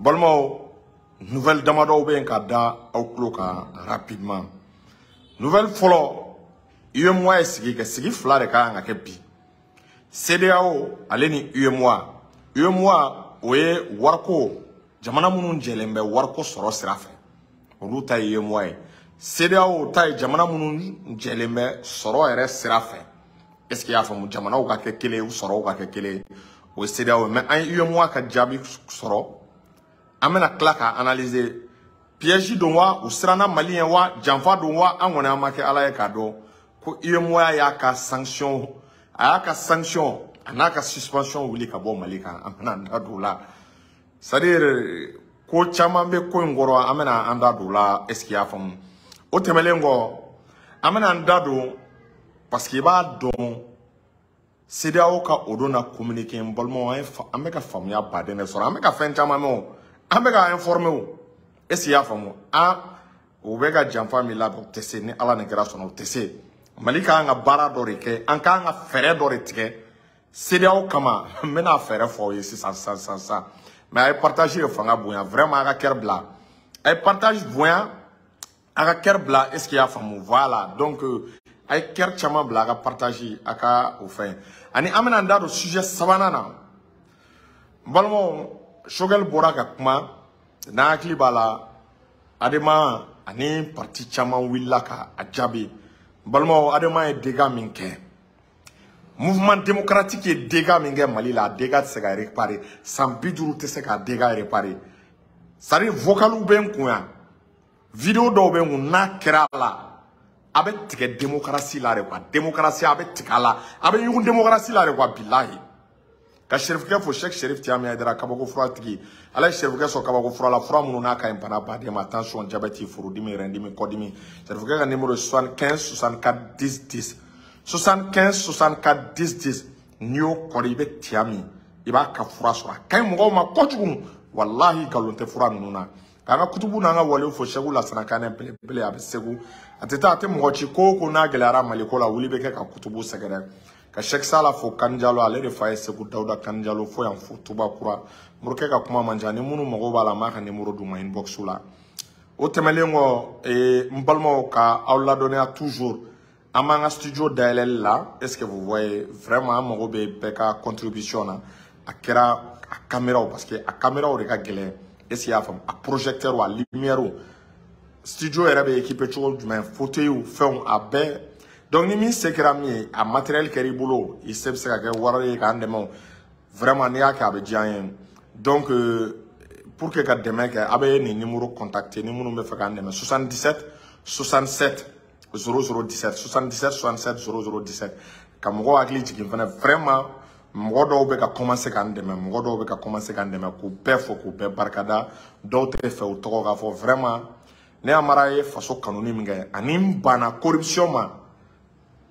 Balimaw, nouvelle damadɔw bɛ yen ka da aw tulo kan rapidement. Nouvelle fɔlɔ, UEMOA ye sigi kɛ. Sigi fila de ka kan ka kɛ bi, CEDEAO ale ni UEMOA. UEMOA, o ye wariko jamana minnu jɛlen bɛ wariko sɔrɔ sira fɛ, olu ta ye UEMOA ye. CEDEAO ta ye jamana minnu jɛlen bɛ sɔrɔ yɛrɛ sira fɛ. Est ce que i y'a faamu? Jamanaw ka kɛ kelen ye, u sɔrɔw ka kɛ kelen ye, o ye CEDEAO ye. Mais an ye UEMOA ka jaabi sɔrɔ, an bɛna tila k'a analyser. Piège don wa, u siranna Mali ɲɛ wa, janfa don wa, an kɔni an ma kɛ Ala ye k'a dɔn ko UEMOA y'a ka sanction, a y'a ka sanction a n'a ka suspension wuli ka bɔ Mali kan. An bɛna an da don o la, c'est à dire ko caman bɛ ko in kɔrɔ, an bɛna an da don o la. Est ce que i y'a faamu? O tɛmɛnen kɔ, an bɛna an da don, parce que i b'a dɔn, CEDEAO ka o don na communiqué. N balimaw, an ye an bɛ ka faamuya baden de sɔrɔ, an bɛ ka fɛn caman mɛn o, an bɛ ka informer o. Est ce que i y'a faamu? An u bɛ ka janfa min labɛn, u tɛ se. Ni Ala ni kɛra sɔnna, u tɛ se. Mali ka kan ka baara dɔ de kɛ, an ka kan ka fɛɛrɛ dɔ de tigɛ CEDEAO kama. N bɛna fɛɛrɛ fɔ aw ye sisan sisan sisan sisan. Mais a ye partage de fanga bonya vraiment, a ka cœur bila, a ye partage bonya, a ka cœur bila. Est ce que i y'a faamu? Voilà, donc a ye cœur caman bila, a ka partage, a ka o fɛn. Ani an bɛna an da don sujet sabanan na. N balimaw, Choguel bɔra ka kuma n'a hakili b'a la, Adema ani parti caman wulila ka a jaabi. N balimaw, Adema ye dégâts min kɛ, mouvement démocratique ye dégâts min kɛ Mali la, a dégâts tɛ se ka réparer, san 50 tɛ se k'a dégâts réparer. C'est à dire vocaliw bɛ n kun yan, vidéo dɔw bɛ n kun, n'a kɛra a la, a bɛ tigɛ démocratie la de quoi. Démocratie, a bɛ tigɛ a la, a bɛ ɲugun démocratie la de quoi. Bilahi, ka Serifukɛ fo, Sɛki Serif Tiyami Hayidara, kabako fura tigi. Ala ye Serifukɛ sɔn kabako fura la, fura minnu n'a ka ɲi bana baden ma: tension, diabète, furudimi, rɛndimi, kɔdimi. Serifukɛ ka numéro 75 64 10 10, 75 64 10 10. N'i y'o kɔri, i bɛ tiya min, i b'a ka fura sɔrɔ, a ka ɲi mɔgɔw ma kojugu. Walahi, nkalon tɛ fura ninnu na. K'an ka kutubu n'an ka walew fo, Sɛku Lasana Kanɛ belebele, a bɛ Segu, a tɛ taa, a tɛ mɔgɔ ci. Ko o ko n'a gɛlɛyara Maliko la, wuli bɛ kɛ ka kutubu sɛgɛrɛ. Ka Sɛki Sala fo, Kanjalo, ale de fa ye Segu Dawuda Kanjalo, fo yan fo Tubakura. Morikɛ ka kuma man ca. Ni minnu mago b'a la, n b'a ka numéro d'u ma inbox la. O tɛmɛnen kɔ, n balimaw, ka aw ladɔnniya toujours, an b'an ka studio dayɛlɛli la. Est ce que vous voyez? Vraiment, an mago bɛ bɛɛ ka contribution na. A kɛra a caméraw, parce que a caméraw de ka gɛlɛn. Est ce que i y'a faamu? A projecteur, a lumière, studio yɛrɛ bɛ équipé cogo jumɛn, fauteuil, fɛnw, a bɛɛ. Donc ni min se kɛra min ye, a matériel kɛra i bolo, i se bɛ se ka kɛ wari ye k'an dɛmɛ o. Vraiment, n'i y'a kɛ, a bɛ diya an ye. Donc pour que ka dɛmɛ kɛ, a bɛ nin numéro contacter, ni minnu bɛ fɛ k'an dɛmɛ: 77 67 00 17, 77 67 00 17. Ka mɔgɔw hakili jigin fana, vraiment, mɔgɔ dɔw bɛ ka commencer k'an dɛmɛ, mɔgɔ dɔw bɛ ka commencer k'an dɛmɛ, k'u bɛɛ fo, k'u bɛɛ barikada. Dɔw tɛ fɛ u tɔgɔ k'a fɔ. Vraiment, ne Amara ye faso kanuni min kɛ ani n banna corruption ma,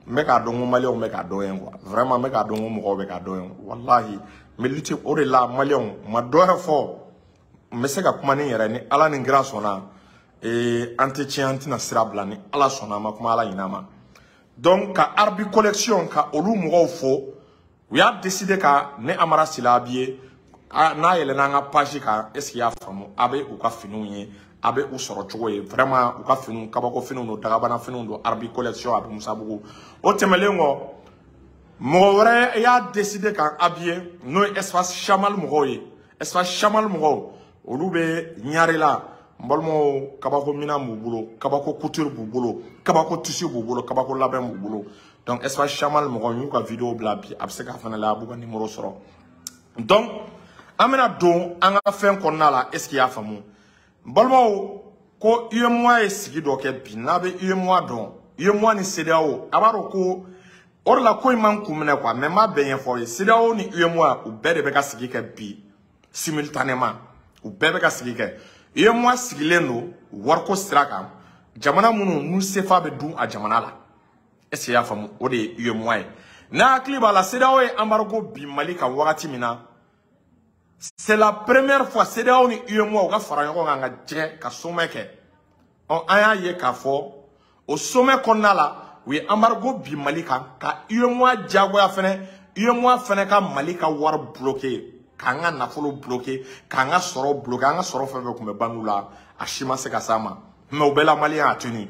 n bɛ k'a dɔn ko maliyɛnw bɛ k'a dɔn yen quoi. Vraiment, n bɛ k'a dɔn ko mɔgɔw bɛ k'a dɔn yen. Walahi, n bɛ lutter o de la. Maliyɛnw ma dɔ wɛrɛ fɔ, n bɛ se ka kuma ni n yɛrɛ ni Ala ni kira sɔnna. An tɛ tiɲɛ, an tɛna sira bila ni Ala sɔnna. An ma kuma Ala ɲin'a ma. Donc ka Arbi Collection, ka olu mɔgɔw fo, u y'a décidé ka ne Amara Sila habillé. N'a yɛlɛnna an ka page kan, est ce que i y'a faamu? A bɛ u ka finiw ye, a bɛ u sɔrɔ cogo ye. Vraiment, u ka finiw, kabako finiw don, dagabana finiw don. Arbi Collection, a bɛ Musabugu. O tɛmɛnen kɔ, mɔgɔ wɛrɛ y'a décidé k'an habillé, n'o ye Espace Chamal mɔgɔw ye. Espace Chamal mɔgɔw, olu bɛ Ɲarela. N balimaw, kabako minan b'u bolo, kabako couture b'u bolo, kabako tissu b'u bolo, kabako labɛn b'u bolo. Donc Espace Chamal mɔgɔw y'u ka vidéo bila bi, a bɛ se k'a fana la, a b'u ka numéro sɔrɔ. Donc an bɛna don an ka fɛn kɔnɔna la. Est ce que i y'a faamu? N balimaw, ko UEMOA ye sigi dɔ kɛ bi. N'a bɛ UEMOA dɔn, UEMOA ni CEDEAO, a b'a dɔn ko o de la ko in man kun minɛ quoi. Mais n b'a bɛɛ ɲɛfɔ aw ye. CEDEAO ni UEMOA, u bɛɛ de bɛ ka sigi kɛ bi simultanément, u bɛɛ bɛ ka sigi kɛ. UEMOA sigilen don wariko sira kan, jamana minnu n'u CFA bɛ dun a jamana la. Est ce que i y'a faamu? O de ye UEMOA ye. N'a hakili b'a la, CEDEAO ye embargo bin Mali kan wagati min na, c'est la première fois CEDEAO ni UEMOA u ka fara ɲɔgɔn kan ka jɛ ka sommet kɛ. Ɔ, an y'a ye k'a fɔ o sommet kɔnɔna la, u ye embargo bin Mali kan, ka UEMOA diyagoya fɛnɛ, UEMOA fɛnɛ ka Mali ka wari bloqué. K'an ka nafolo bloqué, k'an ka sɔrɔ bloqué, an ka sɔrɔ fɛn fɛn tun bɛ banque la, a si ma se ka s'a ma. Mais o bɛɛ la Malien y'a tenu.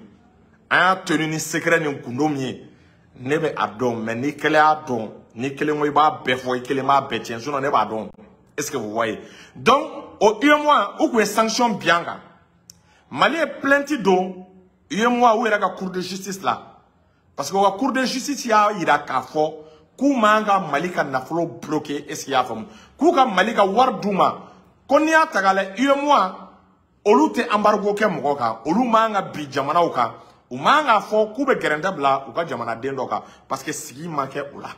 An y'a tenu ni secret ni gundo min ye, ne bɛ a dɔn, mais ni kelen y'a dɔn, ni kelen ko i b'a bɛɛ fɔ, i kelen b'a bɛɛ tiɲɛ, sinon ne b'a dɔn. Est-ce que vous voyez? Donc o UEMOA, u tun ye sanction bin an kan. Mali ye plainte don UEMOA, u yɛrɛ ka cour de justice la, parce que u ka cour de justice y'a yira k'a fɔ k'u man ka Mali ka nafolo bloqué. Est-ce que i y'a faamu? K'u ka Mali ka wari d'u ma, ko n'i y'a ta k'a lajɛ, UEMOA olu tɛ embargo kɛ mɔgɔ kan, olu man ka bin jamanaw kan, u man k'a fɔ k'u bɛ gɛrɛntɛ bila u ka jamanaden dɔ kan, parce que sigi ma kɛ o la.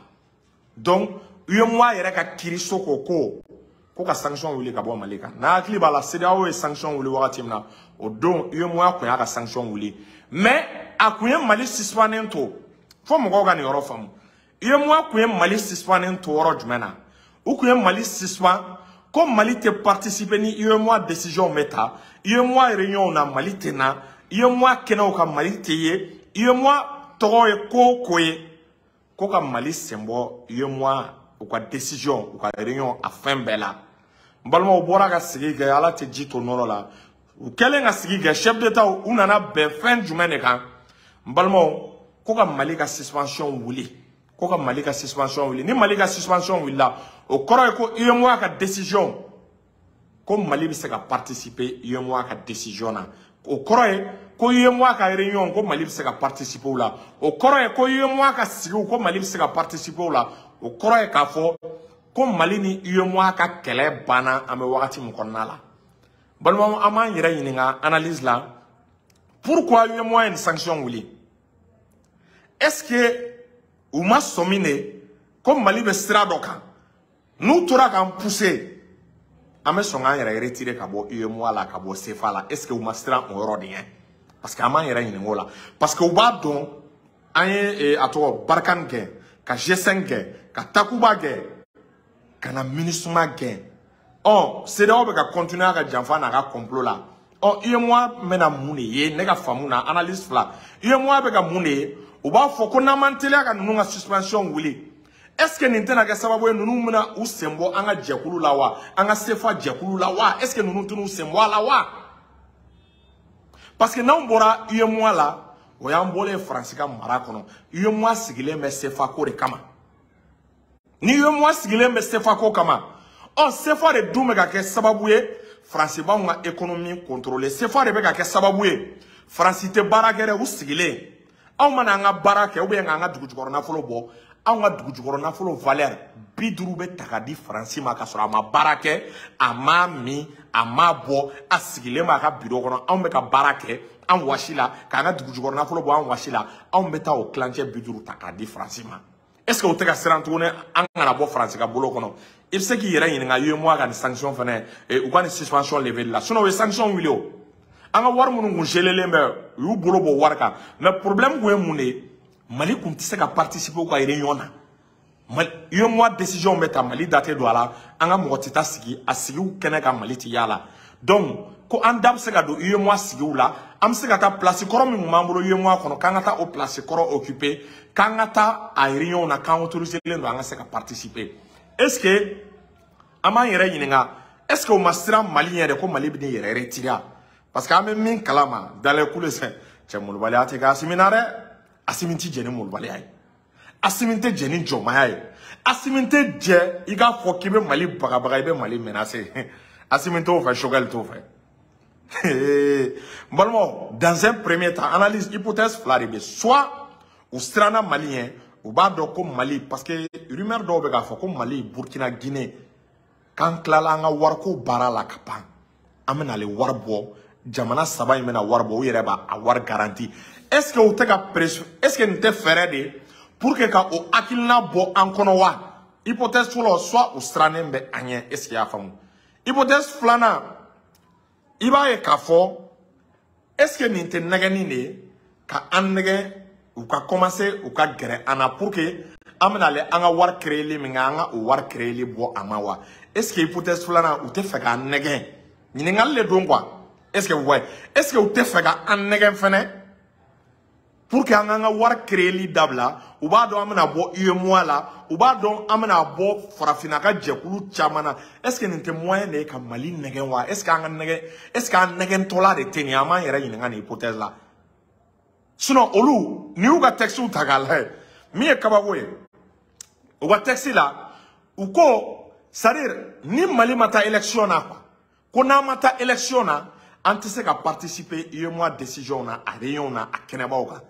Donc UEMOA yɛrɛ ka kiiriso ko ka sanction wuli ka bɔ Mali kan. N'a hakili b'a la, CEDEAO ye sanction wuli wagati min na, o don UEMOA kun y'a ka sanction wuli, mais a kun ye Mali suspendlen to. Fo mɔgɔw ka nin yɔrɔ faamu. UEMOA kun ye Mali suspendlen to yɔrɔ jumɛn na? U kun ye Mali suspend ko Mali tɛ participer ni UEMOA décision bɛ ta UEMOA réunion na, Mali tɛ na UEMOA kɛnɛw kan, Mali tɛ ye UEMOA tɔgɔ ye ko o ko ye, ko ka Mali sen bɔ UEMOA u ka décision, u ka réunion, a fɛn bɛɛ la. N balimaw bɔra ka sigi kɛ, Ala tɛ ji to nɔnɔ la. U kɛlen ka sigi kɛ, chef d'État u nana bɛn fɛn jumɛn de kan? N balimaw, ko ka Mali ka suspension wuli, ko ka Mali ka suspension wuli. Ni Mali ka suspension wulila, o kɔrɔ ye ko UEMOA ka décision, ko Mali bɛ se ka participer UEMOA ka décision na. O kɔrɔ ye ko UEMOA ka réunion, ko Mali bɛ se ka participer o la. O kɔrɔ ye ko UEMOA ka sigiw, ko Mali bɛ se ka participer o la. O kɔrɔ ye k'a fɔ ko Mali ni UEMOA ka kɛlɛ banna an bɛ wagati min kɔnɔna la. Balimaw, an b'an yɛrɛ ɲininka analyse la, pourquoi UEMOA ye nin sanction wuli? Est-ce que u ma sɔmi de ko Mali bɛ sira dɔ kan, n'u tora k'an pousser, an bɛ sɔn k'an yɛrɛ retirer ka bɔ UEMOA la, ka bɔ CFA la? Est-ce que u ma siran o yɔrɔ de ɲɛ? Parce que an b'an yɛrɛ ɲininka o la, parce que u b'a dɔn an ye a tɔgɔ Barkhane gɛn, ka G5 gɛn, ka Takuba gɛn, ka na MINUSMA gɛn. Ɔ CEDEAO bɛ ka continuer a ka janfa n'a ka complot la. Ɔ UEMOA bɛna mun de ye? Ne ka faamu na, analyse fila, UEMOA bɛ ka mun de ye? U b'a fɔ ko n'an m'an teliya ka ninnu ka suspension wuli, est-ce que nin tɛna kɛ sababu ye ninnu bɛna u sen bɔ an ka jɛkulu la wa, an ka CFA jɛkulu la wa? Est-ce que ninnu tɛn'u sen bɔ a la wa? Parce que n'anw bɔra UEMOA la, o y'an bɔlen Faransi ka mara kɔnɔ. UEMOA sigilen bɛ CFA ko de kama. Ni UEMOA sigilen bɛ CFA ko kama, ɔ CFA de dun bɛ ka kɛ sababu ye Faransi b'anw ka économie contrôler. CFA de bɛ ka kɛ sababu ye Faransi tɛ baara kɛ dɛ, u sigilen. Anw mana an ka baara kɛ ou bien k'an ka dugujukɔrɔ nafolo bɔ, anw ka dugujukɔrɔ nafolo valeur 50 bɛ ta ka di Faransi ma, ka sɔrɔ a ma baara kɛ, a m'a min, a m'a bɔ, a sigilen b'a ka bureau kɔnɔ. Anw bɛ ka baara kɛ an wasi la, k'an ka dugujukɔrɔ nafolo bɔ an wasi la, anw bɛ taa o tilancɛ 50 ta k'a di Faransi ma. Est-ce que o tɛ ka siran tuguni an kana bɔ Faransi ka bolo kɔnɔ? I bɛ se k'i yɛrɛ ɲininka UEMOA ka nin sanction fɛnɛ, u ka nin suspension lever la. Sinon u ye sanction wuli o, an ka wari minnu kun gelelen bɛ, u y'u bolo bɔ wari kan. Mais problème kun ye mun de ye? Mali kun tɛ se ka participer u ka réunion na. Mali UEMOA décision bɛ ta, Mali da tɛ don a la, an ka mɔgɔ tɛ taa sigi a sigiw kɛnɛ kan, Mali tɛ y'a la. Donc ko an da bɛ se ka don UEMOA sigiw la, an bɛ se ka taa place kɔrɔ min kun b'an bolo UEMOA kɔnɔ, k'an ka taa o place kɔrɔ occuper, k'an ka taa a réunion na, k'an autorisé len don an ka se ka participer. Est-ce que an b'an yɛrɛ ɲininka, est-ce que o ma siran Mali ɲɛ de ko Mali bɛ n'i yɛrɛ retirer? Parce que an bɛ min kalama dans les coulisses, cɛ molobaliya tɛ kɛ Asimi na dɛ. Asimi ti jɛ ni molobaliya ye, Asimi tɛ jɛ ni jɔnmaya ye, Asimi tɛ jɛ i k'a fɔ k'i bɛ Mali bagabaga, i bɛ Mali menacer. Asimi t'o fɛ, Choguel t'o fɛ. N balimaw, dans un premier temps, analyse hypothèse fila de bɛ: soit u siranna Mali ɲɛ, u b'a dɔn ko Mali, parce que rumeur dɔw bɛ k'a fɔ ko Mali, Burkina, Guinée, k'an tilala an ka wariko baara la ka ban, an bɛna ale wari bɔ, jamana saba in bɛna wari bɔ, u yɛrɛ b'a a wari garantie. Est-ce que u tɛ ka pression? Est-ce que nin tɛ fɛɛrɛ de ye pour que ka o hakilina bɔ an kɔnɔ wa? Hypothèse fɔlɔ, soit u sirannen bɛ an ɲɛ. Est-ce que i y'a faamu? Hypothèse filanan, i b'a ye k'a fɔ, est-ce que nin tɛ nɛgɛnni de ye ka an nɛgɛ, u ka commencer u ka gɛrɛ an na pour que an bɛna ale an ka wari créer min kɛ, an ka o wari créer bɔ a ma wa? Est-ce que hypothèse filanan, u tɛ fɛ k'an nɛgɛn? Ɲininkali de don quoi. Est-ce que vous voyez? Est-ce que u tɛ fɛ ka an nɛgɛn fɛnɛ? Pour que an k'an ka wari créeli dabila, u b'a dɔn an bɛna bɔ UEMOA la, u b'a dɔn an bɛna bɔ farafinna ka jɛkulu caman na. Est ce que nin tɛ moyen de ye ka Mali nɛgɛn wa? Est ce que an ka nɛgɛn, est ce que an nɛgɛntɔla de tɛ nin ye? An b'an yɛrɛ ɲininka nin hypothèse la. Sinon olu n'i y'u ka texte ta k'a lajɛ, min ye kabako ye u ka texte la, u ko c'est à dire ni Mali ma taa élection na quoi, ko n'an ma taa élection na, an tɛ se ka participer UEMOA décision na, a réunion na, a kɛnɛbaw kan.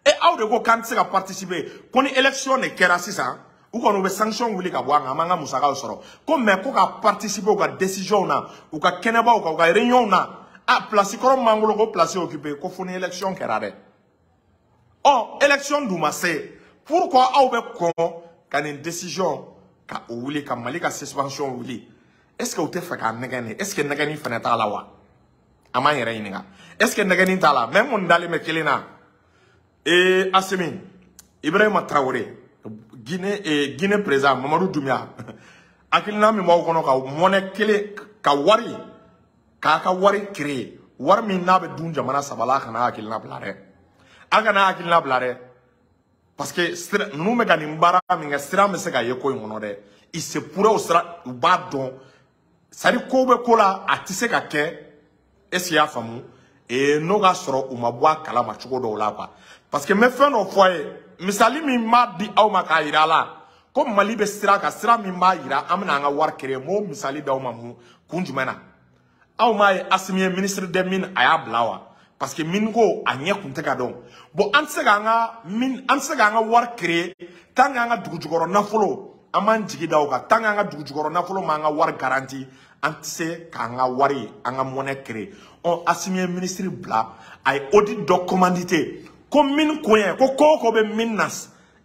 E aw de ko k'an tɛ se ka participer, ko ni élection de kɛra sisan, u kɔni u bɛ sanction wuli ka bɔ an kan, an b'an ka musakaw sɔrɔ, ko mais ko ka participer u ka décision na, u ka kɛnɛbaw kan, u ka réunion na, a place kɔrɔ min b'an bolo ko place occupé, ko fo ni élection kɛra dɛ. Ɔ élection dun ma se, pourquoi aw bɛ kɔn ka nin décision ka o wuli, ka Mali ka suspension wuli? Est ce que u tɛ fɛ k'a nɛgɛn de? Est ce que nɛgɛnni fɛnɛ t'a la wa? An b'an yɛrɛ ɲininka, est ce que nɛgɛnni t'a la? Mais n kɔni dalen bɛ kelen na. Ee Assimi, Ibrahima Traoré, Guinée, Guinée président Mamadou Doumbia, hakilina min b'aw kɔnɔ ka monnaie kelen ka wari k'a ka wari créer, wari min n'a bɛ dun jamana saba la, a kana hakilina bila dɛ, a kana hakilina bila dɛ, parce que sira ninnu bɛ ka nin baara min kɛ, sira bɛ se ka ye ko in kɔnɔ dɛ. Il se pourrait o sira u b'a dɔn, c'est à dire ko bɛ ko la, a tɛ se ka kɛ. Est ce que i y'a faamu? Ee n'o ka sɔrɔ u ma bɔ a kalama cogo dɔw la quoi, parce que n bɛ fɛn dɔ fɔ a ye, misali min b'a di aw ma k'a yira a la ko Mali bɛ sira kan, sira min b'a yira an bɛna an ka wari créer. N b'o misali d'aw ma mun kun jumɛn na? Aw m'a ye Assimi ye ministre des mines a y'a bila wa? Parce que mine ko a ɲɛ kun tɛ ka dɔn. Bon, an tɛ se k'an ka mine, an tɛ se k'an ka wari créer tant que an ka dugujukɔrɔ nafolo, an b'an jigi da o kan, tant que an ka dugujukɔrɔ nafolo m'an ka wari garanti, an tɛ se k'an ka wari, an ka monnaie créer. Ɔ Assimi ye ministre bila, a ye audit dɔ commandité ko mine ko ɲɛ, ko ko o ko bɛ mine na,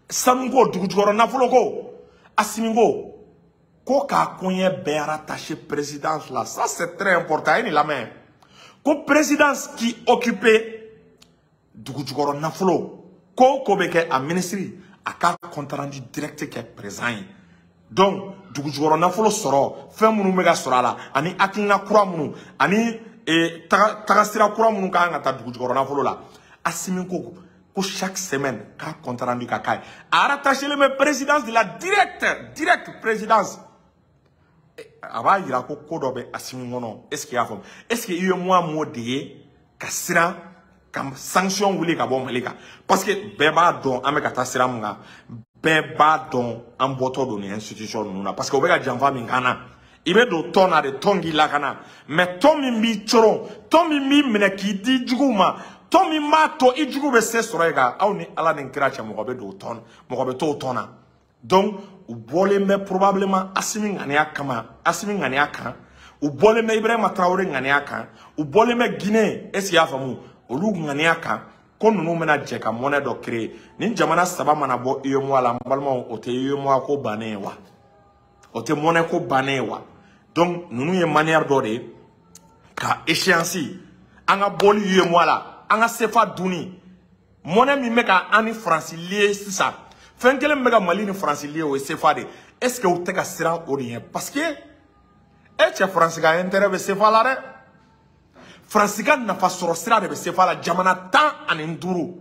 sanuko, dugujukɔrɔ nafolo ko, Assimi ko k'a koɲɛ bɛɛ rattaché présidence la. Ça c'est très important, a ye nin lamɛn, ko présidence qui occupait dugujukɔrɔ nafolo ko o ko bɛ kɛ, a ministre a ka compte rendu direct kɛ président ye. Donc dugujukɔrɔ nafolo sɔrɔ, fɛn minnu bɛ ka sɔrɔ a la, ani hakilina kura minnu, ani tagasira kura minnu ka kan ka taa dugujukɔrɔ nafolo la, Assimi ko chaque semaine k'a compte rendu ka k'a ye. A rattaché len bɛ présidence de la, direct présidence. A b'a yira ko ko dɔ bɛ Assimi kɔnɔ. Est ce que i y'a faamu? Est ce que UEMOA m'o de ye ka siran ka sanction wuli ka bɔ Mali kan? Parce que bɛɛ b'a dɔn an bɛ ka taa sira min kan, bɛɛ b'a dɔn an bɔtɔ don nin institution ninnu na, parce que u bɛ ka janfa min k'an na. I bɛ don tɔn na de, tɔn k'i lakana, mais tɔn min b'i coron, tɔn min b'i minɛ k'i di juguw ma, tɔn min b'a to i jugu bɛ se sɔrɔ e kan, aw ni Ala ni kira cɛ, mɔgɔ bɛ don tɔn, mɔgɔ bɛ to o tɔn na. Donc u bɔlen bɛ probablement Assimi ŋaniya kama, Assimi ŋaniya kan, u bɔlen bɛ Ibrahima Traoré ŋaniya kan, u bɔlen bɛ Guinée, est ce que i y'a faamu, olu ŋaniya kan, ko ninnu bɛna jɛ ka monnaie dɔ créer. Nin jamana saba mana bɔ UEMOA la, n balimaw, o tɛ UEMOA ko bannen ye wa? O tɛ monnaie ko bannen ye wa? Donc ninnu ye manière dɔ de ye ka échéance an ka bɔli UEMOA la, an ka CFA dunni, monnaie min bɛ ka an ni Faransi lié sisan, fɛn kelen min bɛ ka Mali ni Faransi lié, o ye CFA de. Est ce que u tɛ ka siran o de ɲɛ? Parce que e cɛ, Faransi ka intérêt bɛ CFA la dɛ, Faransi ka nafa sɔrɔ sira de bɛ CFA la. Jamana 15,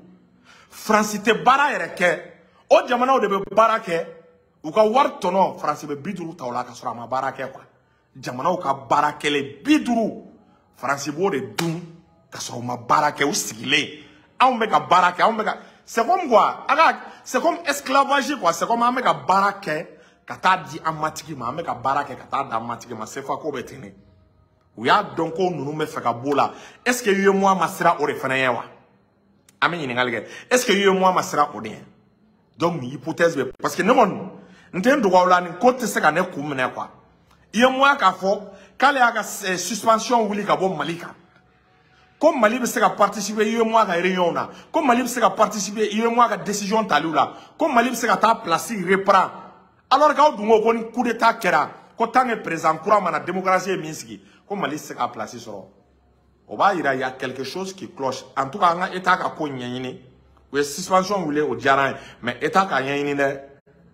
Faransi tɛ baara yɛrɛ kɛ, o jamanaw de bɛ baara kɛ, u ka wari tɔnɔ, Faransi bɛ 50 ta o la ka sɔrɔ a ma baara kɛ quoi. Jamanaw ka baara kɛlen 50, Faransi b'o de dun ka sɔrɔ u ma baara kɛ, u sigilen. Anw bɛ ka baara kɛ, anw bɛ ka, c'est comme quoi, a ka, c'est comme esclavage quoi, c'est comme an bɛ ka baara kɛ ka taa di an matigi ma, an bɛ ka baara kɛ ka taa di an matigi ma. CFA ko bɛ ten de. U y'a dɔn ko ninnu bɛ fɛ ka b'o la. Est ce que UEMOA ma siran o de fana ye wa? An bɛ ɲininkali kɛ, est ce que UEMOA ma siran o de ɲɛ? Donc nin hypothèse bɛ, parce que ne kɔni n tɛ n dogo aw la, nin ko tɛ se ka ne kun minɛ quoi. UEMOA k'a fɔ k'ale y'a ka suspension wuli ka bɔ Mali kan, ko Mali bɛ se ka participer UEMOA ka réunion na, ko Mali bɛ se ka participer UEMOA ka décision taliw la, ko Mali bɛ se ka taa place reprendre, alors qu'aw dun ko ko ni coup d'état kɛra, ko tant que président kura ma na, démocratie ye min sigi, ko Mali tɛ se ka place sɔrɔ. O b'a yira il y a quelque chose qui cloche. En tout cas an ka état ka ko ɲɛɲini. U ye suspension wuli, o diyara an ye, mais état k'a ɲɛɲini dɛ,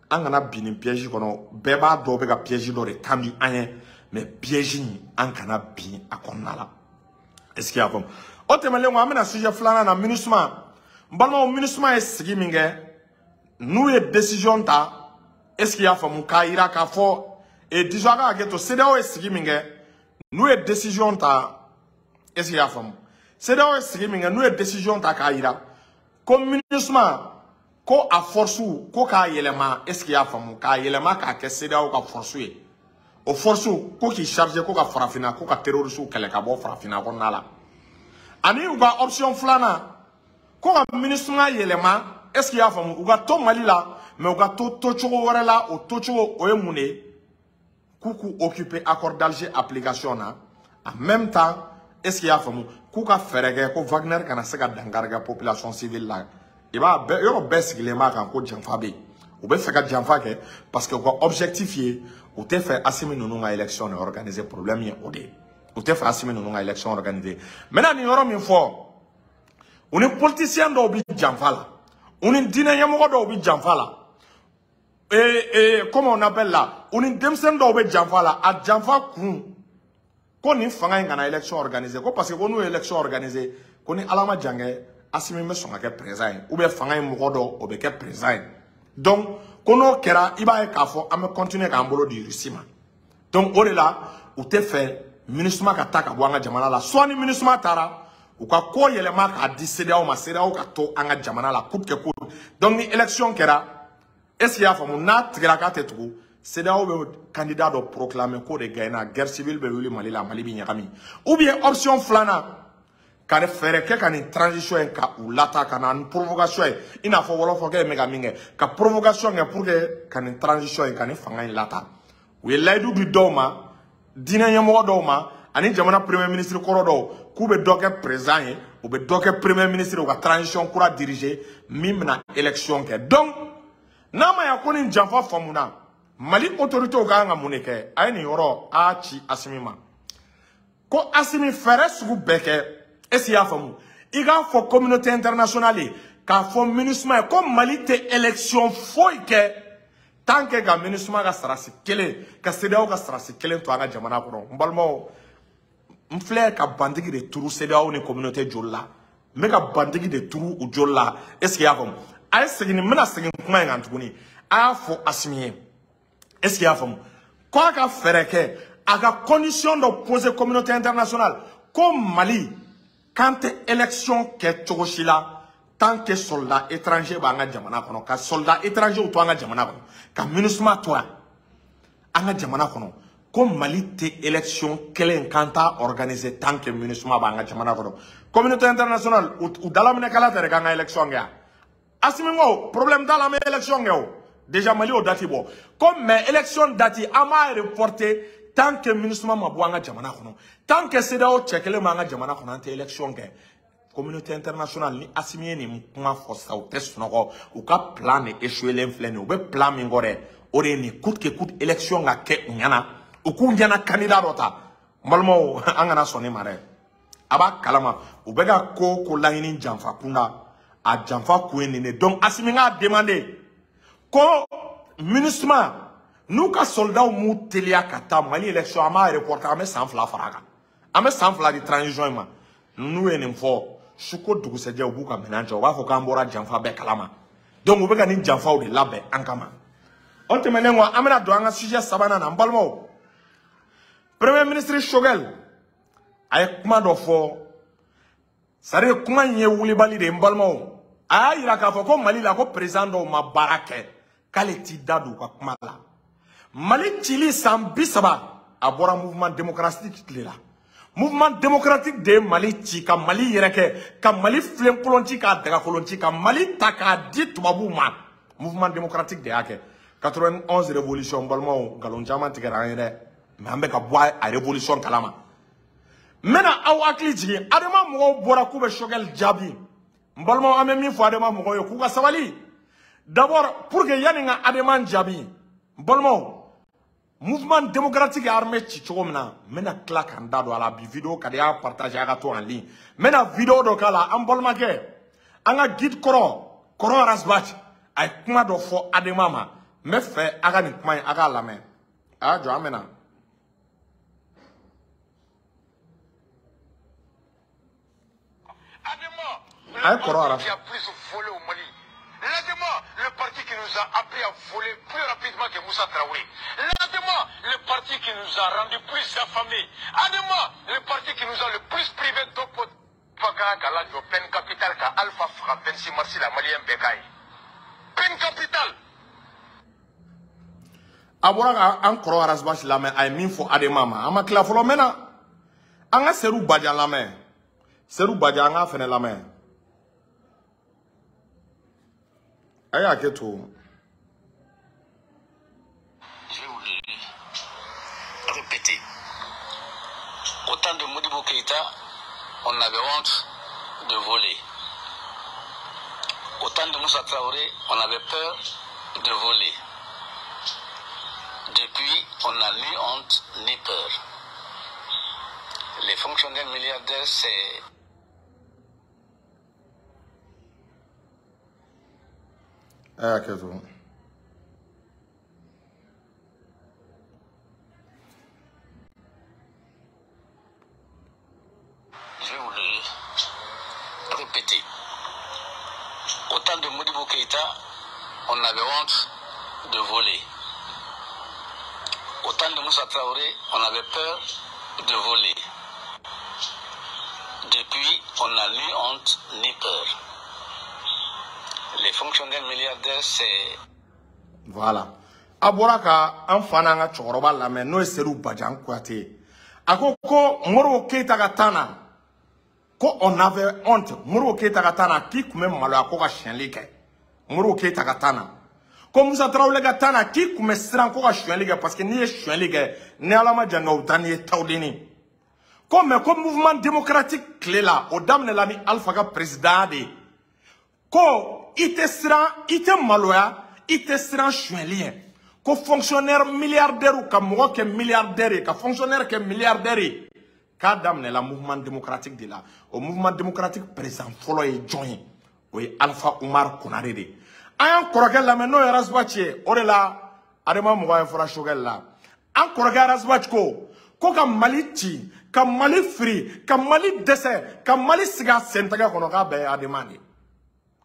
an kana bin nin piège kɔnɔ. Bɛɛ b'a dɔn bɛ ka piège dɔ de tendu an ye, mais piège in, an kana bin a kɔnɔna la. Est ce que i y'a faamu? O tɛmɛnen kɔ, an bɛna sujet filanan na, MINUSMA. N balimaw, MINUSMA ye sigi min kɛ, n'u ye décision ta, est-ce qu'il y'a faamu, k'a yira k'a fɔ et disons a ka hakɛ to, CEDEAO ye sigi min kɛ, n'u ye décision ta, est-ce qu'il y'a faamu, CEDEAO ye sigi min kɛ, n'u ye décision ta k'a yira ko MINUSMA ko a force ko k'a yɛlɛma, est-ce qu'il y'a faamu, k'a yɛlɛma k'a kɛ CEDEAO ka force ye, o force ko k'i charger ko ka farafinna ko ka terroriste kɛlɛ ka bɔ farafinna kɔnɔna la. Ani u ka option filanan ko ka MINUSMA yɛlɛma, est-ce qu'il y'a faamu, u ka to Mali la, mais u ka to tocogo wɛrɛ la. O tocogo o ye mun de ye? K'u k'u occuper accord d'Alger application na. En même temps, est-ce qu'il y'a faamu, k'u ka fɛɛrɛ kɛ ko Wagner kana se ka dankari kɛ population civile la. I b'a bɛɛ yɔrɔ bɛɛ sigilen b'a kan ko janfa bɛ yen, u bɛ fɛ ka janfa kɛ parce que u ka objectif ye, u tɛ fɛ Assimi ninnu ka élection de organiser. Problème ye o de ye, u tɛ fɛ Assimi ninnu ka élection organiser. Maintenant, nin yɔrɔ min fɔ, u ni politicien dɔw bɛ janfa la, u ni diinɛ ɲɛmɔgɔ dɔw bɛ janfa la, et comment on appelle là, u ni denmisɛnnin dɔw bɛ janfa la. A janfa kun ko nin fanga in kana élection organiser, ko parce que ko n'u ye élection organiser, ko ni Ala ma jan kɛ, Assimi bɛ sɔn ka kɛ président ye, ou bien fanga in mɔgɔ dɔ o bɛ kɛ président ye. Donc ko n'o kɛra, i b'a ye k'a fɔ an bɛ continuer k'an bolo di Russie ma. Donc o de la u tɛ fɛ MINUSMA ka taa ka bɔ an ka jamana la. Soit ni MINUSMA taara, u ka ko yɛlɛma k'a di CEDEAO ma, CEDEAO ka to an ka jamana la coûte que coûte. Donc ni élection kɛra, est-ce qu'il y'a faamu, n'a tigɛra k'a tɛ tugu, CEDEAO bɛ candidat dɔ proclamer k'o de gagnera, guerre civile bɛ wuli Mali la, Mali bɛ ɲagami. Ou bien option filanan, ka fɛɛrɛ kɛ ka nin transition in ka u lata, ka na ni provocation ye, i n'a fɔ wɔlɔfɔkɛ in bɛ ka min kɛ, ka provocation kɛ pour que ka nin transition in ka nin fanga in lata. U ye layidu di dɔw ma, diinɛ ɲɛmɔgɔ dɔw ma, ani jamana premier ministre kɔrɔ dɔw, k'u bɛ dɔ kɛ président ye, u bɛ dɔ kɛ premier ministre, u ka transition kura diriger min bɛna élection kɛ. Donc n'a ma ya ko nin janfa faamuna, Mali autorités ka kan ka mun de kɛ? A ye nin yɔrɔ a ci Assimi ma, ko Assimi fɛɛrɛ sugu bɛɛ kɛ, est-ce qu'il y'a faamu, i k'a fɔ communauté internationale ye, k'a fɔ MINUSMA ye ko Mali tɛ élection foyi kɛ tant que ka MINUSMA ka sarasi kelen, ka CEDEAO ka sarasi kelen to an ka jamana kɔnɔ. N balimaw, n filɛ ka bandigi de turu CEDEAO ni communauté joli la, n bɛ ka bandigi de turu u joli la, est-ce qu'il y'a faamu. A ye segin, n bɛna segin kuma in kan tuguni. A y'a fɔ Assimi ye, est-ce qu'il y'a faamu, k'a ka fɛɛrɛ kɛ, a ka condition dɔ poser communauté internationale ko Mali k'an tɛ élection kɛ cogo si la tant que soldat étranger b'an ka jamana kɔnɔ, ka soldat étranger to an ka jamana kɔnɔ, ka MINUSMA to yan an ka jamana kɔnɔ, ko Mali tɛ élection kelen k'an t'a organiser tant que MINUSMA b'an ka jamana kɔnɔ. Communauté internationale u dalaminɛkala tɛ dɛ k'an ka élection kɛ yan. Assimi ko problème t'a la, an bɛ élection kɛ o déjà, Mali y'o date bɔ ko, mais élection date an b'a reporter tant que MINUSMA ma bɔ an ka jamana kɔnɔ, tant que CEDEAO cɛ kelen b'an ka jamana kɔnɔ, an tɛ élection kɛ. Communauté internationale ni Assimi ye nin kuma fɔ sisan, u tɛ sunɔgɔ, u ka plan de échoué len filɛ nin ye. U bɛ plan min kɔ dɛ, o de ye nin coûte que coûte élection ka kɛ u ɲɛna, u k'u ɲɛna candidat dɔ ta. N balimaw, an kana sɔn nin ma dɛ. A b'a kalama u bɛ ka ko ko laɲini janfa kunda, a janfa kun ye nin de. Donc Assimi k'a demander ko MINUSMA n'u ka soldats m'u teliya ka taa Mali élection, an b'a reporter, an bɛ san 2 fara a kan, an bɛ san 2 di transition in ma. N'u ye nin fɔ, su ko dugusɛjɛ u b'u ka minɛn cɛ, u b'a fɔ k'an bɔra janfa bɛɛ kalama. Donc u bɛ ka nin janfaw de labɛn an kama. O tɛmɛnen kɔ, an bɛna don an ka sujet sabanan na. N balimaw, premier ministre Choguel a ye kuma dɔ fɔ, c'est à dire kuma in ye wulibali de ye. N balimaw, a y'a yira k'a fɔ ko Mali la ko président dɔw ma baara kɛ, k'ale t'i da don u ka kuma la. Mali cili san 30, a bɔra mouvement démocratique tile la. Mouvement démocratique de ye Mali ci, ka Mali yɛrɛ kɛ, ka Mali filenkolon ci, k'a dagakolon ci, ka Mali ta k'a di tubabuw ma. Mouvement démocratique de y'a kɛ. 91 révolution, balimaw, nkalon caman tigɛra an ye dɛ, mais an bɛ ka bɔ a révolution kalama. N bɛna aw hakili jigin, ADEMA mɔgɔw bɔra k'u bɛ Choguel jaabi. N balimaw, an bɛ min fɔ ADEMA mɔgɔw ye, k'u ka sabali d'abord pour que yanni n ka ADEMA jaabi. N balimaw, mouvement démocratique armée ci cogo min na, n bɛna tila ka n da don a la bi. Vidéo ka di, a y'a partager, a ka to en ligne. N bɛna vidéo dɔ k'a la. An balimakɛ, an ka guide kɔrɔ, kɔrɔ Ras Bath, a ye kuma dɔ fɔ ADEMA ma. N bɛ fɛ a ka nin kuma in, a k'a lamɛn. A y'a jɔ, an bɛ na. A ye kɔrɔ Ras. Qui a plus nous a appris à voler plus rapidement que Moussa Traoré. L'ADEMA, le parti qui nous a rendu plus affamés. ADEMA, le parti qui nous a le plus privé d'eau potable. Peine capitale ka Alpha Fra 26 mars la Malien Bekaï. Peine capitale. A bɔra ka an kɔrɔ Ras Bath lamɛn, a ye min fɔ ADEMA ma, an ma tila fɔlɔ mɛn na. An ka Seydou Badian lamɛn. Seydou Badian, an k'a fɛnɛ lamɛn. A y'a kɛ to. Je vais vous le répéter. Au temps de Modibo Keïta, on avait honte de voler. Au temps de Moussa Traoré, on avait peur de voler. Depuis, on n'a ni honte ni peur. Les fonctionnaires milliardaires, c'est... Ah, qu'est-ce que Je vais vous le répéter. Au temps de Modibo Keïta, on avait honte de voler. Au temps de Moussa Traoré, on avait peur de voler. Depuis, on n'a ni honte ni peur. Les fonctionnaires milliardaires, c'est... Voilà. A bɔra ka an fa n'an ka cɛkɔrɔba lamɛn, n'o ye Seydou Badian Kouyaté ye. A ko ko Modibo Keïta ka temps na, ko on avait honte. Modibo Keïta ka temps na, k'i tun bɛ maloya ko ka sonyɛli kɛ. Modibo Keïta ka temps na. Ko Moussa Traoré ka temps na, k'i tun bɛ siran ko ka sonyɛli kɛ, parce que n'i ye sonyɛli kɛ, ni Ala ma jan kɛ, u bɛ taa n'i ye tawudeni. Ko mais ko mouvement démocratique tile la, o daminɛla ni Alpha ka président de ye. Ko i tɛ siran, i tɛ maloya, i tɛ siran sonyɛli ye. Ko fonctionnaire milliardaire ka mɔgɔ kɛ milliardaire ye, ka fonctionnaire kɛ milliardaire ye, k'a daminɛla mouvement démocratique de la. O mouvement démocratique président fɔlɔ ye jɔn ye? O ye Alpha Oumar Konaré de ye. An y'an kɔrɔkɛ lamɛn, n'o ye Ras Bath ye. O de la ADEMA mɔgɔ ye fɔra Choguel la. An kɔrɔkɛ Ras Bath ko ko ka Mali ci, ka Mali firi, ka Mali dɛsɛ, ka Mali sigi a sentɛgɛ kɔnɔ, k'a bɛɛ ye ADEMA de ye.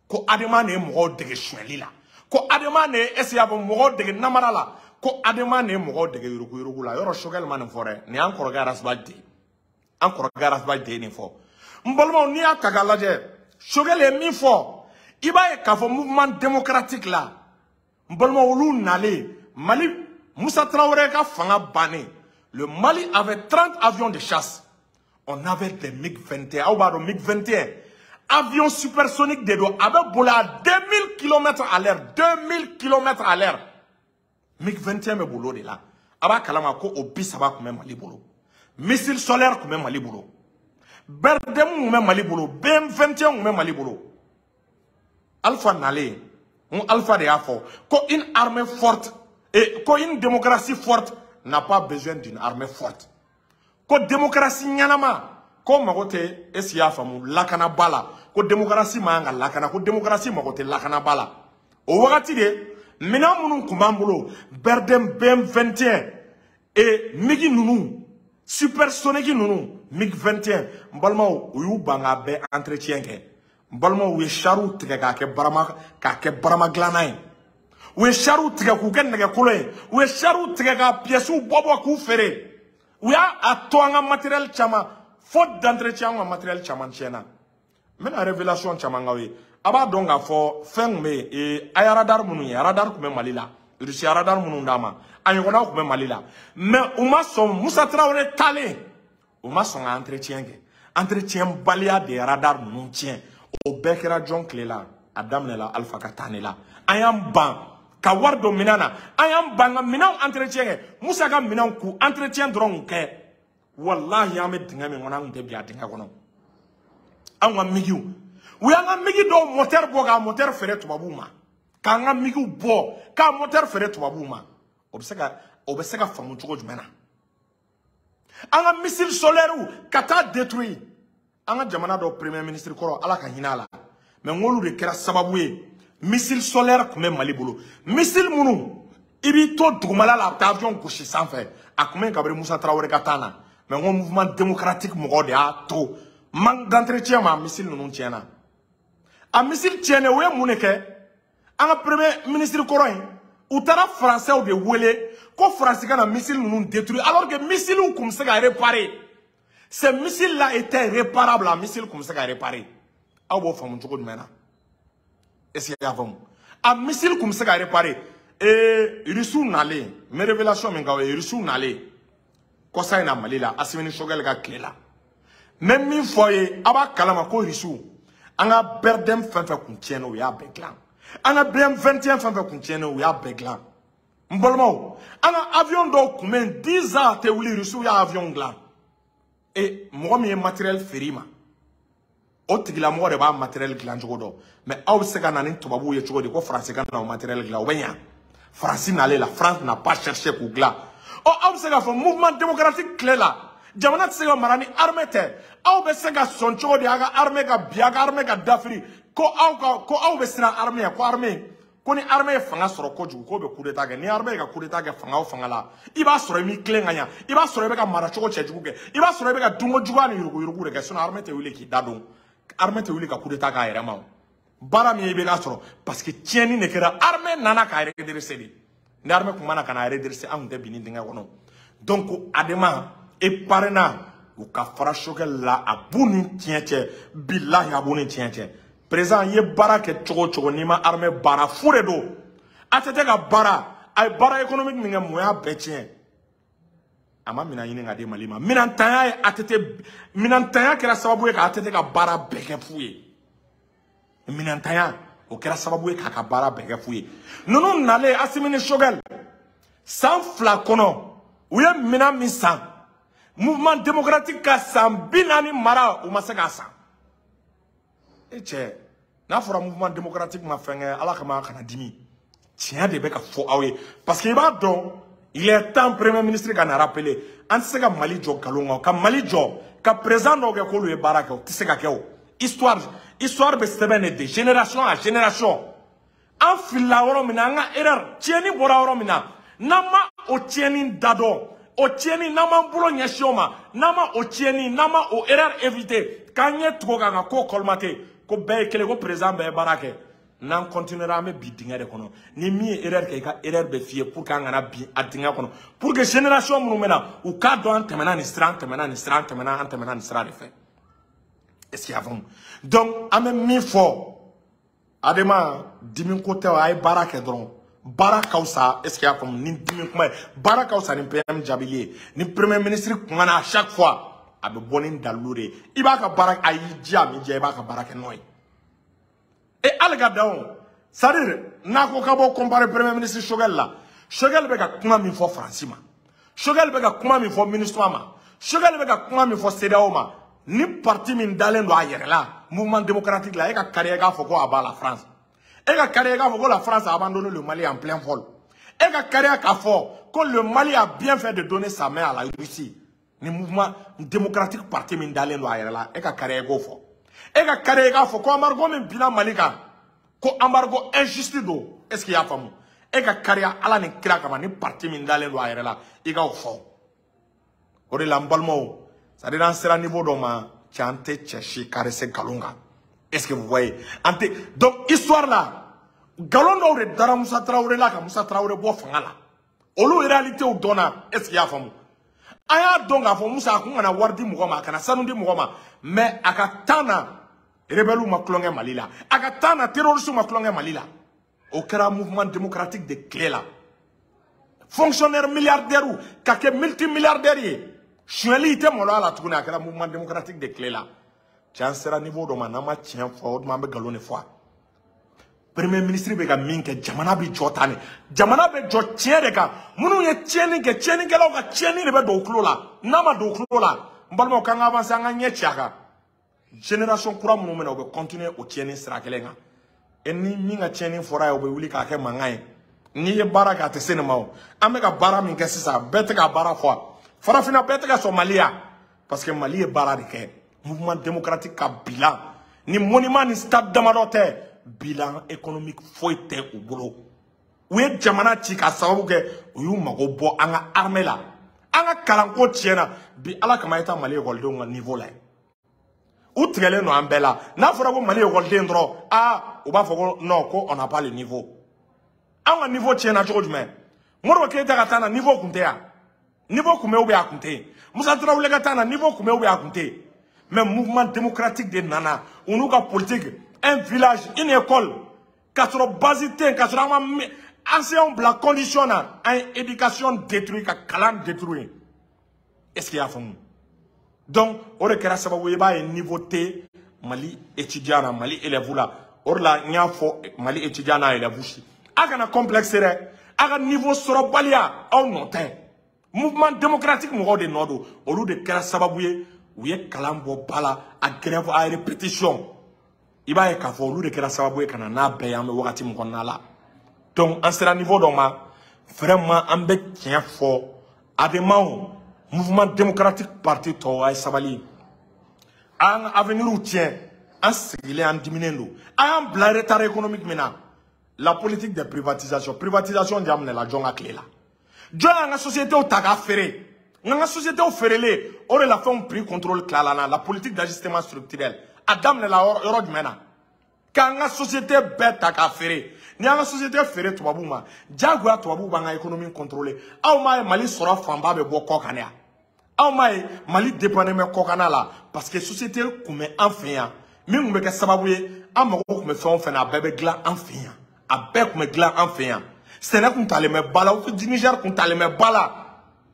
Ko ADEMA de ye mɔgɔw dege sonyɛli la, ko ADEMA de ye ese y'a fɔ mɔgɔw dege namara la, ko ADEMA de ye mɔgɔw dege yuruguyurugu la. Yɔrɔ Choguel ma nin fɔ dɛ, nin y'an kɔrɔkɛ Ras Bath de ye. An kɔrɔkɛ Ras Bath de ye nin fɔ. N balimaw, n'i y'a ta k'a lajɛ, Choguel ye min fɔ, i b'a ye k'a fɔ mouvement démocratique la, n balimaw, olu nalen Mali, Moussa Traoré ka fanga bannen, le Mali avait 30 avions de chasse. On avait des MiG-21. Aw b'a dɔn MiG-21, avion supersonique de don, a bɛ boli à 2000 km à l'heure. 2000 km à l'heure, MiG-21 bɛ boli o de la. A b'a kalama ko o 30 tun bɛ Mali bolo. Missile solaire tun bɛ Mali bolo, BRDM tun bɛ Mali bolo, BM21 tun bɛ Mali bolo. Alpha nalen, n Alpha de y'a fɔ ko une armée forte et ko une démocratie forte n'a pas besoin d'une armée forte. Ko démocratie ɲɛnama, ko mago tɛ, est-ce que i y'a faamu, lakanaba la. Ko démocratie man kan ka lakana, ko démocratie mago tɛ lakanaba la. O wagati de, minɛn minnu tun b'an bolo, BRDM, BM21 et MiG ninnu, supersonique ninnu, MiG-21, n balimaw, u y'u ban k'a bɛɛ entretien kɛ. N balimaw, u ye chariw tigɛ k'a kɛ barama, k'a kɛ barama dilanna ye. U ye chariw tigɛ k'u kɛ nɛgɛkolo ye. U ye chariw tigɛ k'a pièces bɔ bɔ k'u feere. U y'a a to an ka matériel caman, faute d'entretien, an ka matériel caman tiɲɛna. N bɛna révélation caman k'aw ye. A b'a dɔn k'a fɔ fɛn tun bɛ yen, a ye radar minnu ye, radar tun bɛ Mali la, Russie radar minnu d'a ma, a ɲɔgɔnnaw tun bɛ Mali la, mais u ma sɔn. Moussa Traoré taalen, u ma sɔn ka entretien kɛ. Entretien baliya de ye radar ninnu tiɲɛ. O bɛɛ kɛra jɔn tile la? A daminɛla Alpha ka taa ne la. An y'an ban ka wari don minɛn na, an y'an ban ka minɛnw entretien kɛ. Musa ka minɛnw k'u entretien dɔrɔn kɛ, walahi, an bɛ dingɛ min kɔnɔ, an tun tɛ bin a dingɛ kɔnɔ. An ka migiw, u y'an ka migi dɔw moteur bɔ k'a moteur feere tubabuw ma, k'an ka migiw bɔ k'a moteur feere tubabuw ma. O bɛ se ka faamu cogo jumɛn na? An ka missile solaire ka taa détruire. An ka jamana dɔ premier ministre kɔrɔ, Ala ka hinɛ a la, mais n k'olu de kɛra sababu ye. Missile solaire tun bɛ Mali bolo, missile minnu i b'i to dugumala la, a bɛ taa avion gosi sanfɛ. A tun bɛ yen kabini Musa Tarawele ka taa na, mais n ko mouvement démocratique mɔgɔw de y'a to manque d'entretien ma, missile ninnu tiɲɛna. A missile tiɲɛnen, u ye mun de kɛ? An ka premier ministre kɔrɔ in, u taara français de wele ko Faransi ka na missile ninnu détruire, alors que missile kun bɛ se ka réparer. Ces missiles là étaient réparables, a missile kun bɛ se ka réparer. Aw b'o faamu cogo jumɛn na? Est-ce que i y'a faamu? A missile kun bɛ se ka réparer. Ee, Russiw nalen, n bɛ révélation min k'aw ye, Russiw nalen kɔsa in na Mali la, Assimi ni Choguel ka tile la, n bɛ min fɔ aw ye, a b'a kalama ko Russiw, an ka BRDM fɛn fɛn kun tiɲɛna, u y'a bɛɛ dilan. An ka BM21 fɛn fɛn kun tiɲɛna, u y'a bɛɛ dilan. N balimaw, an ka avion dɔw kun bɛ yen, 10 ans a tɛ wuli, Russiw y'a avion dilan. E mɔgɔ min ye matériel feere i ma, o tigilamɔgɔ de b'a matériel dilan cogo dɔn. Mais aw bɛ se ka na ni tubabuw ye cogo di ko Faransi ka na o matériel dilan? O bɛ ɲa? Faransi nalen la, France n'a pas cherché k'u dilan. Ɔ, aw bɛ se k'a fɔ mouvement démocratique tile la, jamana tɛ se ka mara ni armée tɛ. Aw bɛ se ka sɔn cogo di a ka armée ka bi, a ka armée ka dafiri, ko aw ka ko aw bɛ siran armée ɲɛ, ko armée, ko ni armée ye fanga sɔrɔ kojugu, k'o bɛ coup d'état kɛ? Ni armée ye ka coup d'état kɛ fanga o fanga la, i b'a sɔrɔ i m'i tilen ka ɲa, i b'a sɔrɔ i bɛ ka mara cogo cɛjugu kɛ, i b'a sɔrɔ i bɛ ka dunko juguya ni yuruguyurugu de kɛ. Sinon armée tɛ wuli k'i da don, armée tɛ wuli ka coup d'état k'a yɛrɛ ma. O baara min ye, i bɛ k'a sɔrɔ parce que tiɲɛni de kɛra, armée nana k'a redresser de. Ni armée kun mana ka na redresser, an kun tɛ bin ni dingɛ kɔnɔ. Donc ADEMA et PARENA, u ka fara Choguel la, a b'u ni tiɲɛ cɛ, bilahi a b'u ni tiɲɛ cɛ. Président, i ye baara kɛ cogo o cogo, n'i ma armée baara, fu de don. ATT ka baara, a ye baara économique min kɛ, mun y'a bɛɛ tiɲɛ? A ma minɛn ɲini ka di Mali ma. Minɛntanya ye ATT, minɛntanya kɛra sababu ye ka ATT ka baara bɛɛ kɛ fu ye. Minɛntanya, o kɛra sababu ye k'a ka baara bɛɛ kɛ fu ye. Ninnu nalen, Assimi ni Choguel, san 2 kɔnɔ, u ye minɛn min san, mouvement démocratique ka san 40 mara, u ma se k'a san. E cɛ, n'a fɔra mouvement démocratique ma fɛn kɛ, Ala kama a kana dimi, tiɲɛ de bɛ ka fɔ aw ye. Parce que i b'a dɔn, il est temps premier ministre ka na rappeler, an tɛ se ka Mali jɔ nkalon kan, ka Mali jɔ ka président dɔw kɛ k'olu ye baara kɛ, o tɛ se ka kɛ. O histoire bɛ sɛbɛn de génération à génération. An filila yɔrɔ min na, an ka erreur, tiɲɛni bɔra yɔrɔ min na, n'an ma o tiɲɛni da dɔn, o tiɲɛni, n'an m'an bolo ɲɛsin o ma, n'an ma o tiɲɛni, n'an ma o erreur éviter, k'an ɲɛ tugu o kan ka ko colmater, ko bɛɛ ye kelen, ko président bɛɛ ye baara kɛ, n'an continuera, an bɛ bi dingɛ de kɔnɔ. Ni min ye erreur kɛ, i ka erreur bɛ f'i ye pour que an kana bin a dingɛ kɔnɔ, pour que génération minnu bɛ na, u k'a dɔn an tɛmɛna nin sira, an tɛmɛna nin sira, an tɛmɛna, an tɛmɛna nin sira de fɛ. Est-ce qu'il y a faamu? Donc an bɛ min fɔ ADEMA, dimi ko tɛ, a ye baara kɛ dɔrɔn, baara ka fisa. Est-ce qu'il y a faamu? Ni dimi kuma ye, baara ka fisa ni PM jaabili ye. Ni premier ministre kumana, à chaque fois a bɛ bɔ ni dalilu de ye. I b'a ka baara, a y'i diya, a m'i diya, i b'a ka baara kɛ n'o ye. E hali ka dan o, c'est à dire n'a ko k'a b'o comparer premier ministre Choguel la, Choguel bɛ ka kuma min fɔ Faransi ma, Choguel bɛ ka kuma min fɔ MINUSMA ma, Choguel bɛ ka kuma min fɔ CEDEAO ma, ni parti min dalen don a yɛrɛ la, mouvement démocratique la, e ka kariya k'a fɔ ko a b'a la France, e ka kariya k'a fɔ ko la France a abandonné le Mali en plein vol, e ka kariya k'a fɔ ko le Mali a bien fait de donner sa main à la Russie, ni mouvement démocratique parti min dalen don a yɛrɛ la, e ka kariya k'o fɔ, e ka kariya k'a fɔ ko embargo min binna Mali kan, ko embargo injuste don. Est-ce que i y'a faamu? E ka kariya Ala ni kira kama, ni parti min dalen don a yɛrɛ la, i k'o fɔ. O de la, n balimaw, c'est à dire an sera niveau dɔ ma, cɛ, an tɛ cɛ si caresser nkalon kan. Est-ce que vous voyez? An tɛ. Donc histoire la, nkalon dɔw de dara Musa Tarawele la ka Musa Tarawele bɔ fanga la, olu réalité dɔnna. Est-ce que i y'a faamu? An y'a dɔn k'a fɔ Musa a kun kana wari di mɔgɔ ma, a kana sanu di mɔgɔ ma, mais a ka temps na, rebelles ma tulonkɛ Mali la, a ka temps na, terroristes ma tulonkɛ Mali la. O kɛra mouvement démocratique de tile la. Fonctionnaire milliardaire ka kɛ multimilliardaire ye, sonyɛli, i tɛ maloya la tuguni, a kɛra mouvement démocratique de tile la. Cɛ, an sera niveau dɔ ma, n'an ma tiɲɛ fɔ, o tuma an bɛ nkalon de fɔ. Premier ministre bɛ ka min kɛ, jamana bɛ jɔ tan de, jamana bɛ jɔ tiɲɛ de kan. Minnu ye tiɲɛni kɛ, tiɲɛnikɛlaw ka tiɲɛni de bɛ don u tulo la. N'a ma don u tulo la, n balimaw, k'an ka avancer, an ka ɲɛ ci a kan. Génération kura minnu bɛ na, u bɛ continuer o tiɲɛni sira kelen kan. E ni min ka tiɲɛni fɔra ye, o bɛ wuli k'a kɛ mankan ye. N'i ye baara kɛ, a tɛ se nin ma. O an bɛ ka baara min kɛ sisan, bɛɛ tɛ ka baara fɔ. Farafinna bɛɛ tɛ ka sɔn Mali ya, parce que Mali ye baara de kɛ. Mouvement démocratique ka bilan ni monument ni stade damadɔ tɛ, bilan économique foyi tɛ u bolo. U ye jamana ci k'a sababu kɛ u y'u mago bɔ an ka armée la. An ka kalanko tiɲɛna bi. Ala kama, e taa Mali ekɔlidenw ka niveau la. U tigɛlen don an bɛɛ la. N'a fɔra ko Mali ekɔliden dɔrɔn, aa, u b'a fɔ ko non, ko on n'a pas le niveau. Anw ka niveau tiɲɛna cogo jumɛn? Modibo Keyita ka taa na, niveau kun tɛ yan. Niveau kun bɛ ou bien a kun tɛ yen? Musa Tarawele ka taa na, niveau kun bɛ ou bien a kun tɛ yen? Mais mouvement démocratique de nana, u n'u ka politique, un village, une école, k'a sɔrɔ base tɛ yen, k'a sɔrɔ an ma enseignants bila condition na, an ye éducation détruit, ka kalan détruit. Est-ce qu'il y a faamu? Donc o de kɛra sababu ye, i b'a ye niveau tɛ Mali étudiant na, Mali élève la. O de la n y'a fɔ Mali étudiant n'a élève si, a kana complexe dɛ. A ka niveau sɔrɔbaliya, aw nɔ tɛ. Mouvement démocratique mɔgɔw de nɔ don. Olu de kɛra sababu ye u ye kalan bɔ ba la, a grève à répétition. I b'a ye k'a fɔ olu de kɛra sababu ye ka na n'a bɛɛ ye an bɛ wagati min kɔnɔna la. Donc an sera niveau dɔ ma, vraiment an bɛ tiɲɛ fɔ. Ademaw, mouvement démocratique parti tɔw, a ye sabali. An ka avenir tiɲɛ, an sigilen, an diminen don. A y'an bila retard économique min na, la politique de privatisation. Privatisation daminɛla jɔn ka tile la? Jɔn y'an ka sociétés ta k'a feere? N'an ka sociétés feerelen, o de la fɛnw prix contrôle tilala na. La politique d'ajustement structurel, a daminɛla yɔrɔ jumɛn na? K'an ka société bɛɛ ta k'a feere. Ni y'an ka société feere tubabuw ma, diyagoya tubabuw b'an ka économie contrôler. Aw m'a ye Mali sɔrɔ fanba bɛ bɔ kɔkan yan. Aw m'a ye Mali dépendant bɛ kɔkanna la, parce que société kun bɛ an fɛ yan min kun bɛ kɛ sababu ye, an mago kun bɛ fɛn o fɛn na, a bɛɛ bɛ dilan an fɛ yan. A bɛɛ kun bɛ dilan an fɛ yan. Sɛnɛ kun talen bɛ ba la, Niger kun talen bɛ ba la.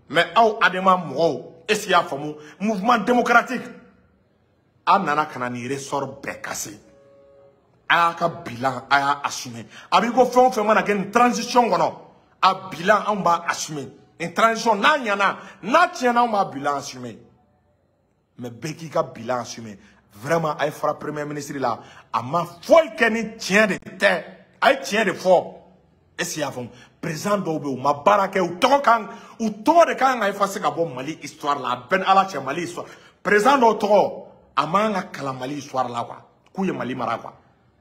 Mais aw Adema mɔgɔw, est ce que y'a faamu? Mouvement démocratique, a nana ka na nin ressort bɛɛ casser. A y'a ka bilan, a y'a assumer. A b'i ko fɛn o fɛn mana kɛ nin transition kɔnɔ, a bilan anw b'a assumer. Nin transition n'a ɲɛna, n'a tiɲɛna, anw b'a bilan assumer. Mais bɛɛ k'i ka bilan assumer. Vraiment, a ye fara premier ministre la, a ma foyi kɛ ni tiɲɛ de tɛ. A ye tiɲɛ de fɔ. Est ce que i y'a faamu? Président dɔw bɛ yen, u ma baara kɛ, u tɔgɔ kan, u tɔgɔ de kan ka effacer ka bɔ Mali histoire la. A bɛɛ ni Ala cɛ, Mali histoire, président dɔw tɔgɔ a man ka kalan Mali histoire la quoi, k'u ye Mali mara quoi.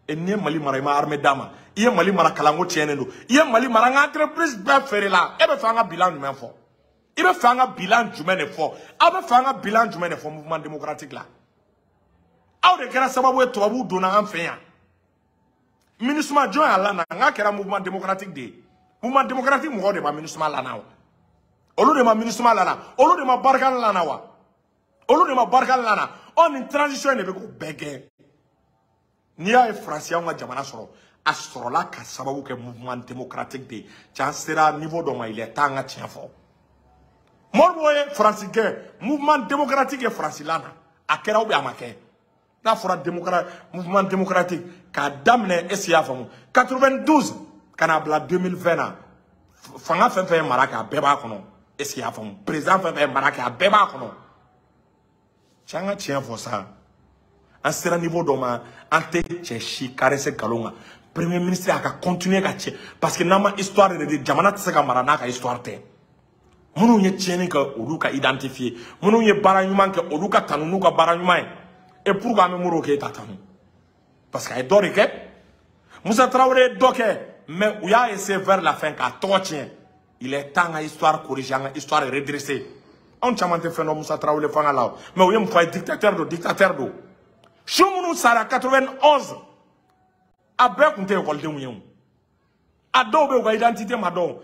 Et n'i ye Mali mara, i ma armée d'a ma. I ye Mali mara, kalanko tiɲɛnen don. I ye Mali mara, an ka entreprise bɛɛ feerela. E bɛ fɛ an ka bilan jumɛn fɔ? I bɛ fɛ an ka bilan jumɛn de fɔ? Aw bɛ fɛ an ka bilan jumɛn de fɔ mouvement démocratique la? Aw de kɛra sababu ye tubabuw donna an fɛ yan. MINUSMA, jɔn y'a lana? N k'a kɛra mouvement démocratique de ye. Mouvement démocratique mɔgɔw de ma MINUSMA lana wa? Olu de ma MINUSMA lana? Olu de ma Barkhane lana wa? Olu de ma Barkhane lana? Ɔ, nin transition de bɛ k'o bɛɛ gɛn. N'i y'a ye Faransi y'anw ka jamana sɔrɔ, a sɔrɔla ka sababu kɛ mouvement démocratique de ye. Cɛ, an sera niveau dɔ ma, il est temps an ka tiɲɛ fɔ. Modibo ye Faransi gɛn, mouvement démocratique ye Faransi lana. A kɛra ou bien a ma kɛ? N'a fɔra démocrate, mouvement démocratique k'a daminɛ, est ce que i y'a faamu, 92 ka n'a bila 2020 na, fanga fɛn fɛn ye mara kɛ, a bɛɛ b'a kɔnɔ. Est ce que i y'a faamu? Président fɛn fɛn ye mara kɛ, a bɛɛ b'a kɔnɔ. Cɛ, an ka tiɲɛ fɔ sa. An sera niveau dɔ ma, an tɛ cɛ si caresser nkalon kan. Premier ministre a ka continuer ka cɛ, parce que n'an ma histoire de di, jamana tɛ se ka mara n'a ka histoire tɛ. Minnu ye tiɲɛni kɛ, olu ka identifier. Minnu ye baara ɲuman kɛ, olu ka tanu n'u ka baara ɲuman ye. Et pourquoi an bɛ Modibo Keyita tanu? Parce que a ye dɔ de kɛ. Musa Tarawele ye dɔ kɛ, mais u y'a essayer vers la fin k'a tɔgɔ tiɲɛ. Il est temps ka histoire corriger, an ka histoire redresser. Anw caman tɛ fɛn dɔn Musa Tarawele fanga la o, mais u ye mun fɔ a ye? Dictateur don, dictateur don. Su minnu sara 91, a bɛɛ tun tɛ ekɔlidenw ye o. A dɔw bɛ yen, u ka identité ma dɔn.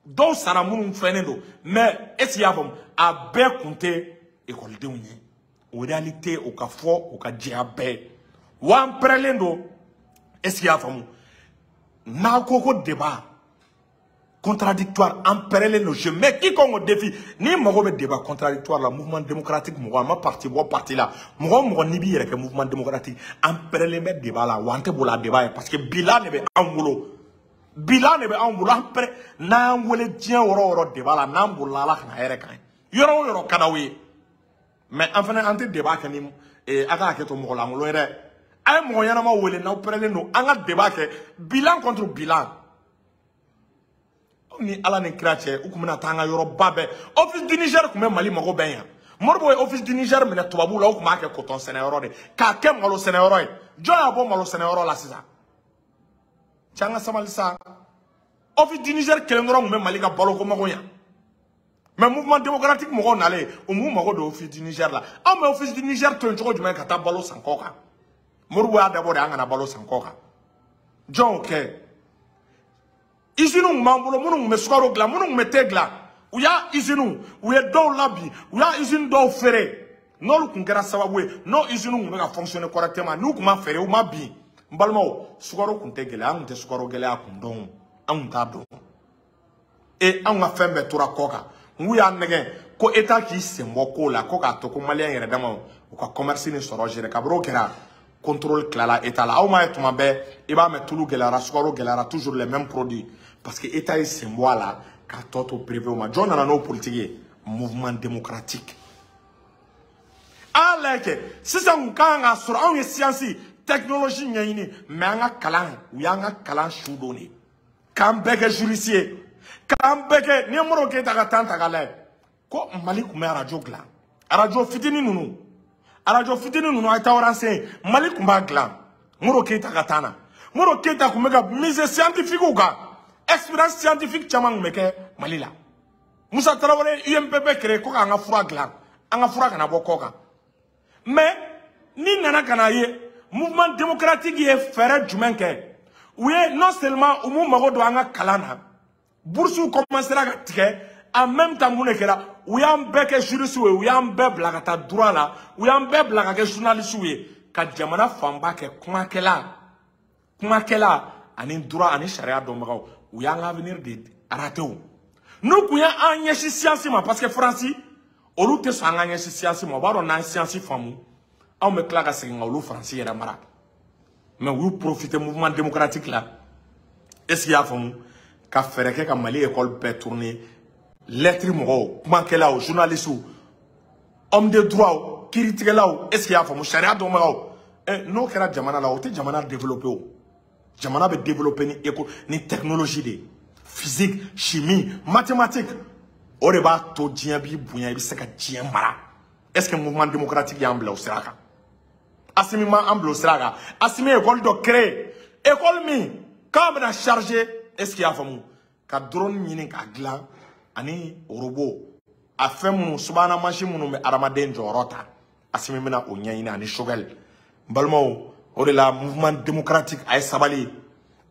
Dɔw sara minnu fɛnnen don, mais est ce que i y'a faamu, a bɛɛ tun tɛ ekɔlidenw ye. O réalité, o ka fɔ, o ka jɛya bɛɛ wa. An pɛrɛlen don. Est ce que i y'a faamu? N'a ko ko débat contradictoire, an pɛrɛlen don. Je mets quiconque au défi. N'i mago bɛ débat contradictoire la, mouvement démocratique mɔgɔ, an ma parti bɔ parti la, mɔgɔ o mɔgɔ n'i b'i yɛrɛ kɛ mouvement démocratique, an pɛrɛlen bɛ débat la wa. An tɛ boli a débat ye, parce que bilan de bɛ anw bolo, bilan de bɛ anw bolo. An pɛrɛ n'an y'an wele diɲɛ yɔrɔ o yɔrɔ débat la, n'an bolila, Ala kana hɛrɛ k'an ye. Yɔrɔ o yɔrɔ ka d'aw ye, mais an fana an tɛ débat kɛ ni a ka hakɛ to, mɔgɔ lankolon ye dɛ. A ye mɔgɔ ɲɛnama wele n'aw pɛrɛlen don, an ka débat kɛ, bilan contre bilan. Aw ni Ala ni kira cɛ, u tun bɛna taa an ka yɔrɔba bɛɛ. Office du Niger tun bɛ Mali mago bɛɛ yan. Modibo ye Office du Niger minɛ tubabuw la, u tun b'a kɛ coton sɛnɛyɔrɔ de, k'a kɛ malo sɛnɛyɔrɔ ye. Jɔn y'a bɔ malo sɛnɛyɔrɔ la sisan? Cɛ, an ka sabali sa. Office du Niger kelen dɔrɔn tun bɛ Mali ka baloko mago ɲa. Mais mouvement démocratique mɔgɔw nalen, u m'u mago don Office du Niger la. Anw bɛ Office du Niger to yen cogo jumɛn ka taa balo san kɔ kan? Moribo y'a dabɔ de an kana balo san kɔ kan. Jɔn y'o kɛ? Usines tun b'an bolo minnu tun bɛ sukaro dilan, minnu tun bɛ te dilan. U y'a usines, u ye dɔw labi, u y'a usine dɔw feere. N'olu tun kɛra sababu ye, n'o usines tun bɛ ka fonctionner correctement, n'u tun ma feere, u ma bin. N balimaw, sukaro tun tɛ gɛlɛya, an tun tɛ sukaro gɛlɛya kun dɔn, an tun t'a dɔn. E anw ka fɛn bɛɛ tora kɔ kan. N k'u y'a nɛgɛn ko État k'i sen bɔ ko la, ko k'a to ko maliyɛn yɛrɛ damaw u ka commerce ni sɔrɔ gérer. Kabini o kɛra, contrôle tilala État la. Aw m'a ye tuma bɛɛ i b'a mɛn tulu gɛlɛyara, sukaro gɛlɛyara, toujours les mêmes produits, parce que État y'i sen bɔ a la k'a tɔ to privé ma. Jɔn nana n'o politique ye? Mouvement démocratique. A y'a lajɛ kɛ sisan kun kan ka sɔrɔ anw ye science technologie ɲɛɲini, mais an ka kalan, u y'an ka kalan su don de k'an bɛɛ kɛ juriste ye, k'an bɛɛ kɛ. N'i ye Modibo Keyita ka temps ta k'a lajɛ, ko Mali tun bɛ arajo dilan, arajo fitinin ninnu, arajo fitinin ninnu, a ye taa renseigner, Mali tun b'a dilan Modibo Keyita ka temps na. Modibo Keyita tun bɛ ka miser scientifique kan, expérience scientifique caman tun bɛ kɛ Mali la. Musa Tarawele UMPP créé ko k'an ka fura dilan, an ka fura kana bɔ kɔ kan. Mais ni nana ka na ye mouvement démocratique ye fɛɛrɛ jumɛn kɛ? U ye non seulement u m'u mago don an ka kalan na, bourses commencera ka tigɛ, en même temps mun de kɛra? U y'an bɛɛ kɛ juriste ye, u y'an bɛɛ bila ka taa droit la, u y'an bɛɛ bila ka kɛ journaliste ye, ka jamana fanba kɛ kumakɛla, kumakɛla ani droit ani sariya dɔnbagaw. U y'an ka avenir de raté. O n'u kun y'an ɲɛsin science ma, parce que Faransi olu tɛ sɔn an ka ɲɛsin science ma, u b'a dɔn n'an ye science faamu, anw bɛ tila ka segin ka olu Faransi yɛrɛ mara. Mais u y'u profiter mouvement démocratique la, est ce que i y'a faamu, ka fɛɛrɛ kɛ ka Mali école bɛɛ tourner lettre mɔgɔw, kumakɛlaw, journalistes, homme de droit, kiiritigɛlaw, est ce que i y'a faamu, sariya dɔnbagaw. N'o kɛra jamana la, o tɛ jamana développer. O jamana bɛ développer ni éco ni technologie de ye, physique, chimie, mathématique. O de b'a to diɲɛ b'i bonya, i bɛ se ka diɲɛ mara. Est ce que mouvement démocratique y'an bila o sira kan? Assimi ma an bila o sira kan. Assimi ye école dɔ créer, école min k'a bɛna charger, est ce que i y'a faamu, ka drone ɲini k'a dilan ani robot, a fɛn minnu subahana mansin minnu bɛ adamaden jɔyɔrɔ ta. Assimi bɛna o ɲɛɲini ani Choguel. N balimaw, o de la mouvement démocratique, a ye sabali,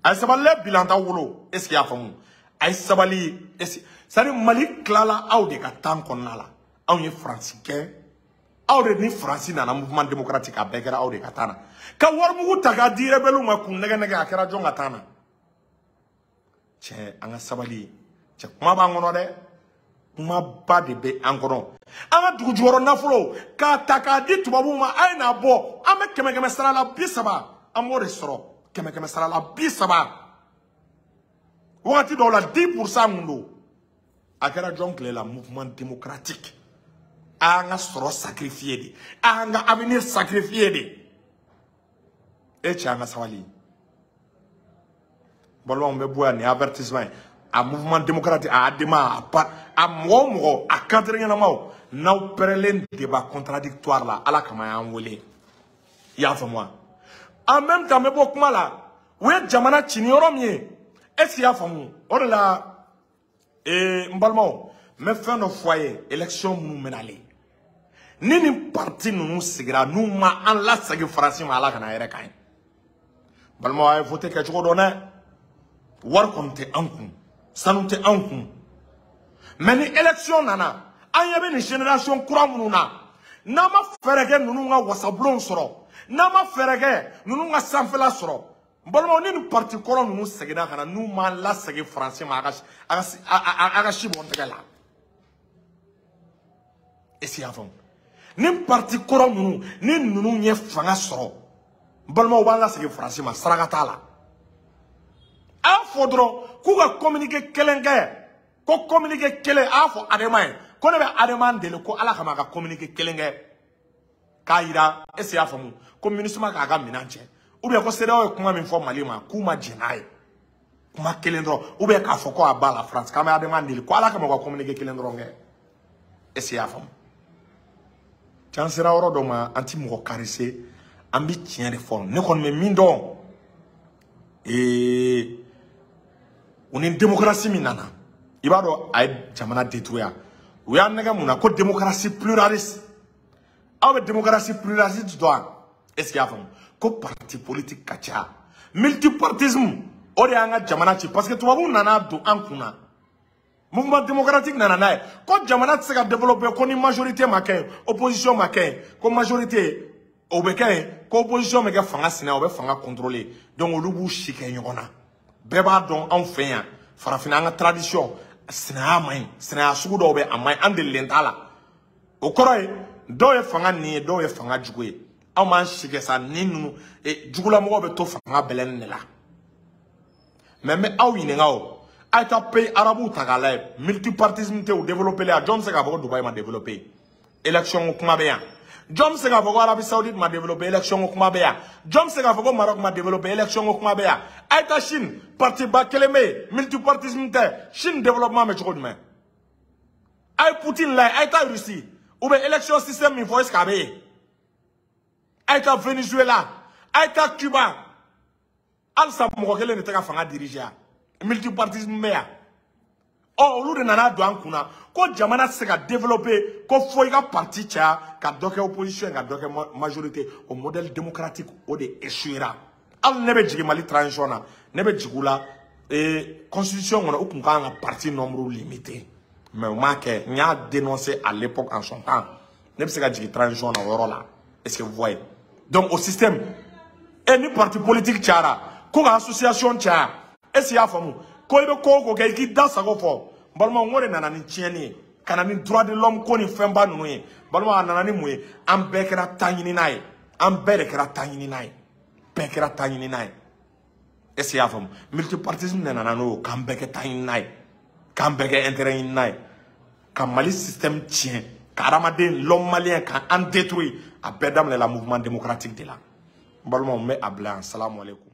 a ye sabali dɛ, bilan t'aw bolo. Est ce que i y'a faamu? A ye sabali. Est ce c'est à dire Mali tilala aw de ka temps kɔnɔna la. Anw ye Faransi kɛ, aw de ni Faransi nana mouvement démocratique, a bɛɛ kɛra aw de ka temps na. Ka warimugu ta k'a di rebelle ma k'u nɛgɛ nɛgɛ, a kɛra jɔn ka temps na? Cɛ, an ka sabali. Cɛ, kuma b'an kɔnɔ dɛ, kumaba de bɛ an kɔnɔ. An ka dugu jukɔrɔ nafolo k'a ta k'a di tubabuw ma, a ye n'a bɔ, an bɛ 100 100 sara la 30, an b'o de sɔrɔ, 100 100 sara la 30, wagati dɔw la 10% kun don. A kɛra jɔn tile la? Mouvement démocratique. A y'an ka sɔrɔ sacrifier de, a y'an ka avenir sacrifier de. E cɛ, an ka sabali. Balimaw, bɛ bɔ yan nin avertissement ye. A mouvement démocratique, a ADEMA, a pa, a mɔgɔ o mɔgɔ, a cadre ɲɛnamaw, n'aw pɛrɛlen débat contradictoire la, Ala kama y'an wele. I y'a faamu wa? En même temps, n bɛ bɔ kuma la, u ye jamana ci ni yɔrɔ min ye, est ce que i y'a faamu? O de la, n balimaw, n bɛ fɛn dɔ fɔ a ye. Élection minnu bɛ nalen, ni nin parti ninnu sigira, n'u ma an lasegin Faransi ma, Ala kana hɛrɛ k'an ye. Balimaw, a ye vote kɛcogo dɔn dɛ. Wari kɔni tɛ an kun, sanu tɛ an kun, mais ni élection nana, an ɲɛ bɛ nin génération kura minnu na, n'an ma fɛɛrɛ kɛ ninnu ka wasabulon sɔrɔ, n'an ma fɛɛrɛ kɛ ninnu ka sanfɛla sɔrɔ, n balimaw, ni nin parti kɔrɔ ninnu seginna ka na, n'u m'an lasegin Faransi ma, a ka si bɔ n tɛgɛ la. Est ce que i y'a faamu? Ni parti kɔrɔ ninnu, ni ninnu ye fanga sɔrɔ, n balimaw, b'an lasegin Faransi ma, saraka t'a la. A y'a fɔ dɔrɔn k'u ka communiqué kelen kɛ, ko communiqué kelen. A y'a fɔ ADEMA ye ko ne bɛ ADEMA deli ko Ala kama a ka communiqué kelen kɛ k'a yira, est ce que i y'a faamu, ko MINUSMA k'a ka minɛn cɛ, ou bien ko CEDEAO ye kuma min fɔ Mali ma, k'u ma jɛn n'a ye, kuma kelen dɔrɔn, ou bien k'a fɔ ko a ba la France, k'an bɛ ADEMA deli ko Ala kama u ka communiqué kelen dɔrɔn kɛ. Est ce que i y'a faamu? C'an sera yɔrɔ dɔ ma, an ti mɔgɔ caresser, an bi tiɲɛ de fɔ. Ne kɔni bɛ min dɔn, u ni démocratie min nana, i b'a dɔn a ye jamana détruire. U y'an nɛgɛ mun na ko démocratie pluraliste. Aw bɛ démocratie pluraliste dɔn wa? Est ce que i y'a faamu? Ko parti politique ka ca. Multipartisme, o de y'an ka jamana ci parce que tubabuw nana don an kun na. Mouvement démocratique nana n'a ye ko jamana tɛ se ka développer ko ni majorité ma kɛ yen, opposition ma kɛ yen, ko majorité o bɛ kɛ yen, ko opposition bɛ kɛ fanga sinɛ, o bɛ fanga contrôler. Donc olu b'u si kɛ ɲɔgɔn na. Bɛɛ b'a dɔn anw fɛ yan farafinna an ka tradition sinaya man ɲi, sinaya sugu dɔw bɛ a man ɲi, an delilen t'a la. O kɔrɔ ye dɔw ye fanga nin ye, dɔw ye fanga jugu ye. Anw b'an si kɛ sa ni ninnu jugulamɔgɔw bɛ to fanga bɛlɛnni de la. Mais n bɛ aw ɲininka o, a ye taa pays arabuw ta k'a lajɛ, multipartisme tɛ u développé la. Jɔn bɛ se k'a fɔ ko Dubaï ma développé? Élection ko kuma bɛ yan. Jɔn bɛ se k'a fɔ ko Arabie Saoudite ma développé? Élection ko kuma bɛ yan. Jɔn bɛ se k'a fɔ ko Maroc ma développé? Élection ko kuma bɛ yan. A ye taa Chine, parti ba kelen bɛ yen, multipartisme tɛ. Chine développement bɛ cogo jumɛn? A ye Poutine lajɛ, a ye taa Russie, u bɛ élection système min fɔ, est ce que a bɛ yen? A ye taa Venezuela, a ye taa Cuba, halisa mɔgɔ kelen de tɛ ka fanga diriger yan, multipartisme bɛ yan. Ɔ olu de nana don an kunna ko jamana tɛ se ka développer ko fo i ka parti caya ka dɔ kɛ opposition ye ka dɔ kɛ majorité. O modèle démocratique o de échouera. Hali ne bɛ jigin Mali transition na, ne bɛ jigin u la constitution kɔnɔ u tun kan ka parti nombre limité, mais u m'a kɛ. N y'a dénoncé à l'époque en son temps. Ne bɛ se ka jigin transition na o yɔrɔ la. Est-ce que vous voyez? Donc o système ni parti politique cayara ko ka association caya, est-ce que i y'a faamu? Ko i bɛ ko o ko kɛ i k'i da sago fɔ. N balimaw, n ko de nana ni tiɲɛni ye ka na ni droit de l'homme ko ni fɛnba ninnu ye. Balimaw, a nana ni mun ye? An bɛɛ kɛra taɲinina ye, an bɛɛ de kɛra taɲinina ye, bɛɛ kɛra taɲinina ye. Est ce que i y'a faamu? Multipartisme de nana n'o ye, k'an bɛɛ kɛ taɲinina ye, k'an bɛɛ kɛ intérêt ɲinina ye, ka Mali système tiɲɛ, ka hadamaden l'homme malien ka an détruire. A bɛɛ daminɛla mouvement démocratique de la. N balimaw, n bɛ a bila yan. Salamu aleykum.